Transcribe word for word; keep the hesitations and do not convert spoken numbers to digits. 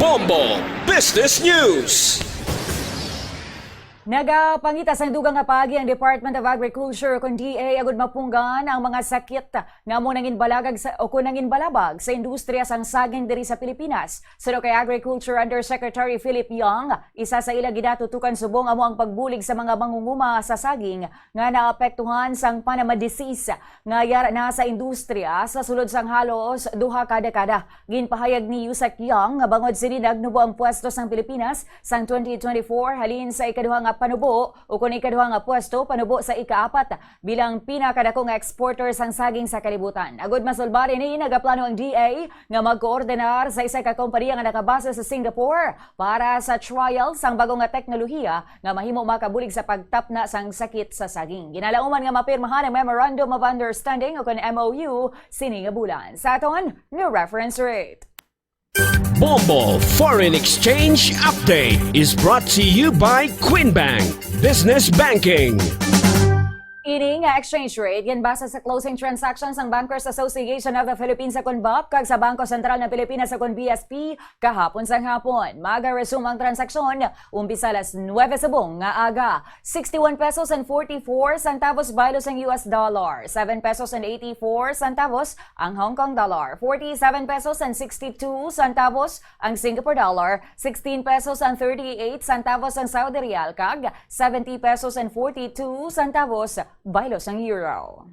Bombo Business News. Nagapangita sang dugang nga paagi ang Department of Agriculture, kun D A, agud mapunggan ang mga sakit nga amo nanginbalagag sa, o kun nanginbalabag sa industriya sang saging diri sa Pilipinas. Suno kay Agriculture Undersecretary Philip Young, isa sa ila ginatutukan subong amo ang pagbulig sa mga mangunguma sa saging nga naapektuhan sang Panama disease nga yara na sa industriya sa sulod sang halos duha ka dekada. Ginpahayag ni Yusek Young nga bangod sini nagnubo ang pwesto sang Pilipinas sang twenty twenty-four halin sa ikaduha nga panubo ukon ikaduha nga pwesto panubo sa ikaapat bilang pinakadako nga exporter sang saging sa kalibutan. Agud masulbad ini, nagaplano ang D A nga magkoordinar sa isa ka kompanya nga nakabase sa Singapore para sa trial sang bago nga teknolohiya nga mahimo makabulig sa pagtapna sang sakit sa saging. Ginalauman nga mapirmahan ang Memorandum of Understanding o kun M O U sini nga bulan. Sa aton nga reference rate. Bombo Foreign Exchange Update is brought to you by Queen Bank Business Banking. Ini nga exchange rate ginbase sa closing transactions sang Bankers Association of the Philippines o kun BAPH kag sa Bangko Sentral ng Pilipinas o kun B S P kahapon sang hapon. Magaresume ang transaksyon umpisa alas nuwebe subong nga aga. Sixty-one pesos and forty-four centavos baylo sang U S dollar, seven pesos and eighty-four centavos ang Hong Kong dollar, forty-seven pesos and sixty-two centavos ang Singapore dollar, sixteen pesos and thirty-eight centavos ang Saudi rial, kag seventy pesos and forty-two centavos baylo sang euro.